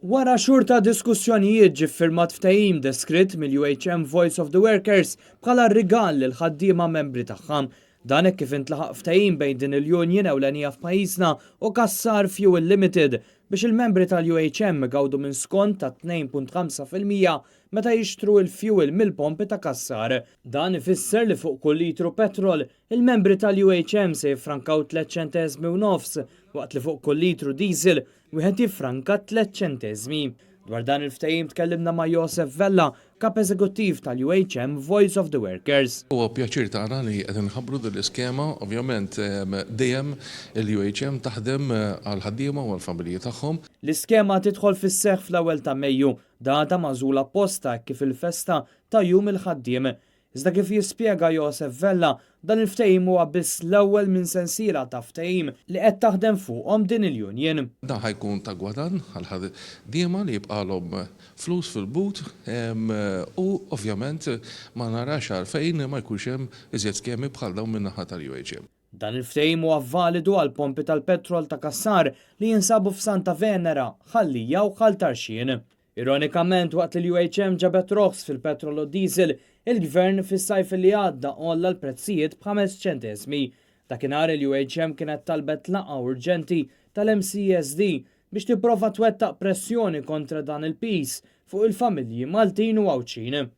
Wara xhur ta' diskussjonijiet ġie ffirmat ftehim deskritt mill-UHM Voice of the Workers bħala rigal lill-ħaddiema membri tagħha. Dan hekk kif intlaħaq ftehim bejn din il-union ewlenija f'pajjiżna u Cassar Fuel Limited biex il-membri tal-UHM igawdu minn skont ta' 2.5% meta jixtru l-fuel mill-pompi ta' Cassar. Dan ifisser li fuq kull litru petrol, il-membri tal-UHM se jiffrankaw tliet ċenteżmi u nofs waqt li fuq kull litru diesel wieħed jiffranka tliet ċenteżmi. Dwar dan il-ftehim tkellimna ma' Josef Vella, Kap Eżekuttiv tal-UHM Voice of the Workers. Huwa pjaċir tagħna li qed inħabbru din l-iskema. Ovvjament dejjem il-UHM taħdem għall-ħaddiema u għall-familji tagħhom. L-iskema tidħol fis-seħħ fl-ewwel ta' Mejju, data magħżula apposta hekk kif il-festa ta' Jum il-Ħaddiem. Iżda kif jispjega Josef Vella, dan il-ftehim huwa biss l-ewwel minn sensiela ta' ftehim li qed taħdem fuqhom din il-union. Dan ħa jkun ta' gwadann għall-ħaddiema li jibqagħlhom flus fil-but u ovvjament ma narax għalfejn ma jkunx hemm iżjed skemi bħal dawn min-naħa tal-UHM. Dan il-ftehim huwa validu għall-pompi tal-petrol ta' Cassar li jinsabu f'Santa Venera, Ħal Lija u Ħal Tarxien. Ironikament, waqt li l-UHM ġabet roħs fil-petrol u d-diesel, il-Gvern fis-sajf li għadda għolla l-prezzijiet b'ħames ċenteżmi. Dakinhar il-UHM kienet talbet laqgħa urġenti tal-MCESD biex tipprova twettaq pressjoni kontra dan il-piż fuq il-familji Maltin u Għawdxin.